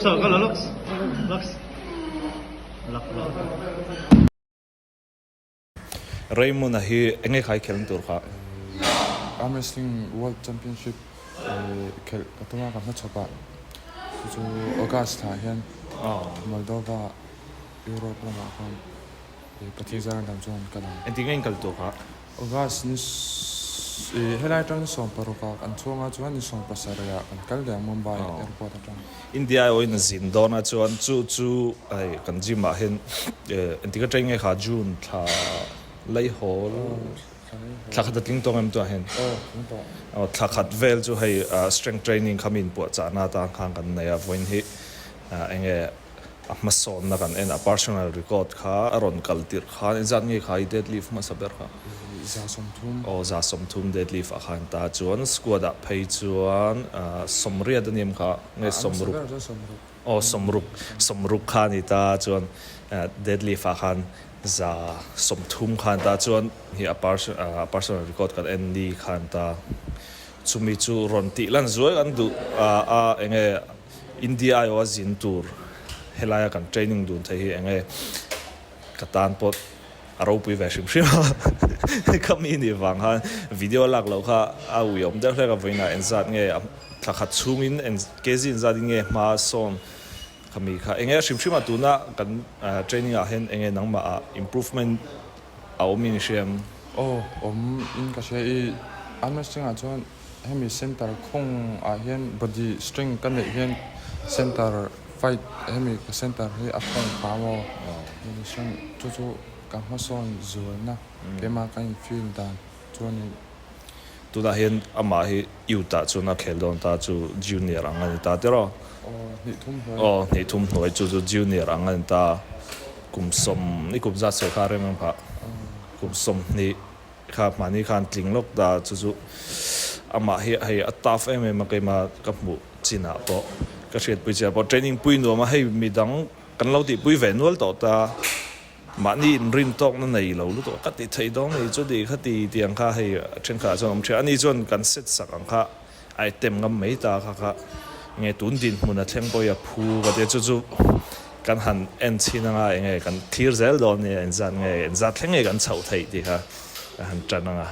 Pasal ka la lawks. Lawks. Lak lak. Raymond-a hi enge khai khelna tur kha? Arm Wrestling World Championship khelh ka tum a, ka hmachhawp ah chu chu August thla hian Moldova, Europe lamah khan Pathian zar dang chuan kal ang. Engtik nge in kal tur kha? August ni helai atang ni 16 ah kan chhuang a chuan ni 17 ah kan kal leh ang Mumbai airport atang. India aiawhin a zin dawn a chuan chu chu hei kan gym ah hian engtik atang nge kha June thla Laihawl thla khat a tling tawng em tunah hian aw thla khat vel chu hei strength training kha mi inpuahchahna atan khan kan nei a vawiin hi enge A hmasawnna kan en a, personal record kha a rawn kal tirh khan engzat nge kha i deadlift hmasa ber kha? 130. Aw, 130 deadlift ah khan ta chuan squat ah phei chuan 80 a ni em kha? Nge 60? A hmasa ber chuan 60. Aw, 60, 60 kha a ni ta chuan deadlift ah khan 130 khan ta chuan hi a personal record kan en ni khan ta chumi chu rawn tih lan zuai kan duh a enge India aiawha zin tur helaia kan training dun thei hi enge ka tan pawh a ropui ve hrim hrim a, ka mi nih vang khan video lak loh kha a uiawm deuh hlek a, vawiinah engzat nge thla khat chhungin eng kg engzat in nge hma sawn ka mi kha enge hrim hrim a tuna kan training ah hian enge nangmah ah improvement a awm in i hria em? Aw awm in ka hria i Armstrong ah chuan Hemi center khawng ah hian body strength ka neih hian center fight hemi ka center hi a khawng pha maw body strength chu chu ka hmasawn zualna keimah ka in feel dan chu a ni. Tunah hian amah hi youth ah chuan a khel dawn ta chu junior ang a ni ta tiraw? Aw hnih thum hnuai. Aw hnih thum hnuai chu chu junior ang a ni ta kum sawm i kum zat sawi kha a rem ang phah kum 20. Kha hmani khan tling lawk ta chu chu amah hi hei a tough em em a keimah ka hmuh chinah pawh ka hriatpui chinah pawh training pui nuam a hei midang kan lo tihpui ve nual tawh ta mahni inrin tawkna nei lo lutuk a ka ti thei dawn ni chu ti kha ti tiang kha hei thenkhatah chuan awm thin a ani chuan kan set sak ang kha a item ngam mai ta kha kha nge tun dinhmun a thleng pawh hi a phu ka tia chu chu kan han en chhin anga enge kan thlir zel dawn nia engzat nge engzat thleng nge kan chhoh theih tih kha kan han tan anga.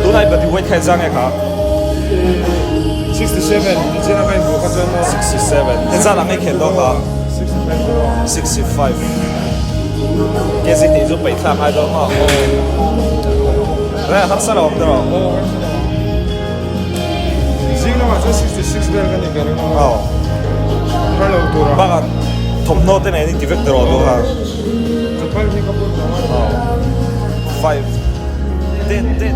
Tunah i body weight kha engzah nge kha? 67, nichina ka inbuh kha chuan maw? 67, engzah lah nge i khelh dawn kha? 65 kg hnih chu paih thlak ngai dawn maw? Reh harsa lo awm tawh rawh. Zing lamah chuan 66 vel ka ni ka ring a. Aw. Har lo tur a. Bakah thawmhnaw te nen in ti vek tawh rawh tu kha. Chapal hi ka bun lo a. Aw. 5 10 10.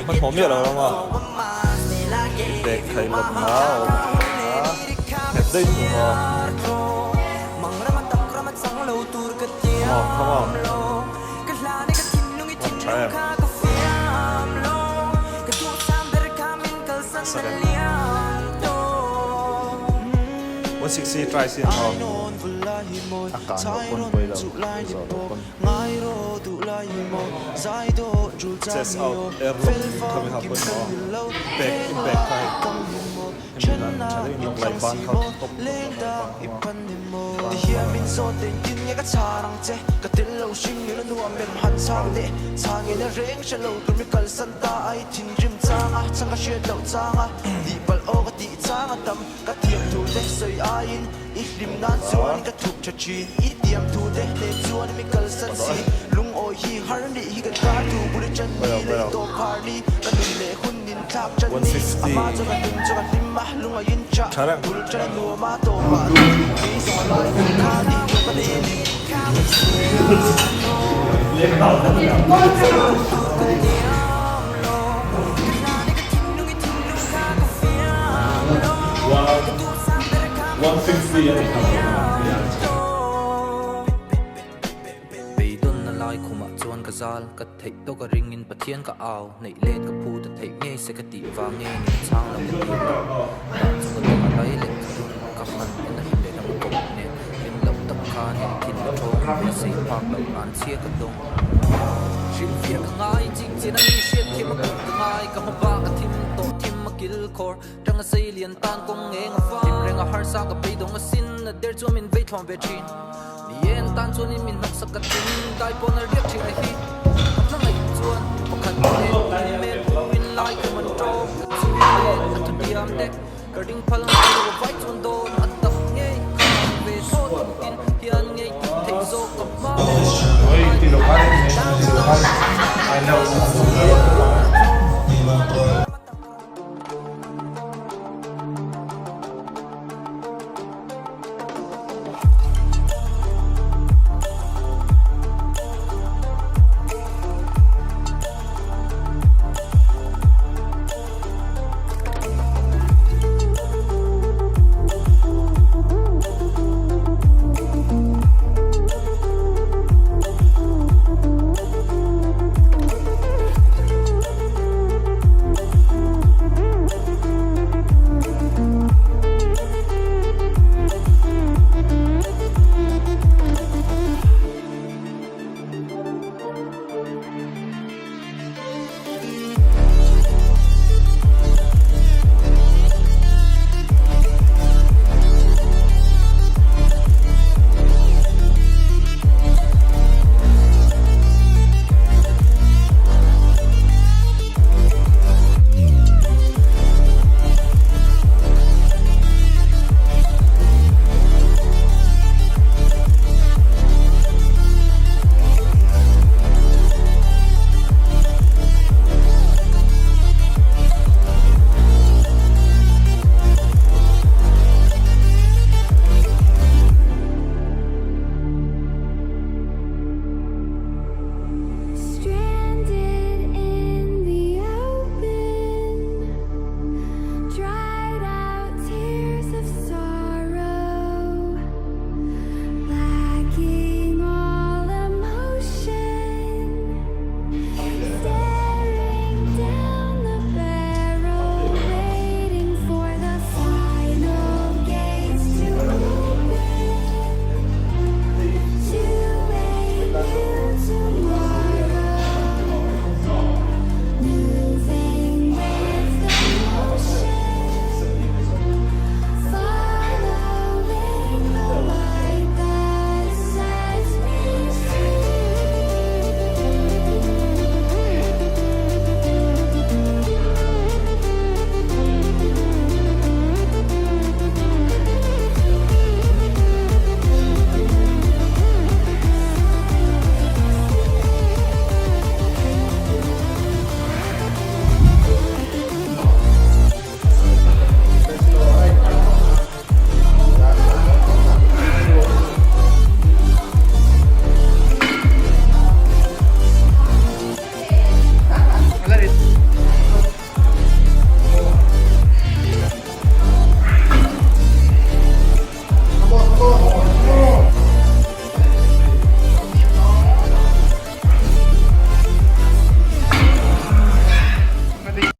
Hmanhmawh miah lo ram a bag khai lawk na a awm a nghet daih thung a maw come on One tha em. Second. 160 try sin aw. A kan loh pawn pawi lo. Zawh loh pawn. Chest out air lock kha mi ha pawn maw. Back in back kha hei. Hemi dan tha deuhin Lai ban kha top top Beidawnna lai khumah chuan ka zal, ka theih tawk a ringin Pathian ka au, neih let ka phu ta theih ngei se ka tih vang nge ni ka chhang lo ka ti ta. Tah chu ka dawng a lai leh ka dun ka han en a hlim leh lam a kawp nen hlim loh tak khanin thin a thawng beisei phak loh an chhia ka dawng. Hrilhfiah ka ngai chik chin a mi hriat thiam a kut ka ngai ka hma bak a thim tawh thim a kil khawr tang a sei lian tan kawng ngeng a fang hlim reng a harsa ka beidawng a sin a der chuan min vei thlawm ve thin. Ni en tan chuanin min hnawksak ka tin dai pawn a riak thin a hi ka hmangaih chuan pakhat leh hmel phuin lai kum an tawng ka chu nen a thu diam te ka ring phal ngai lo a vai chuan dawn a tak ngei ka hmu ve thlawt engtin hian ngei tih theih zawk ka hma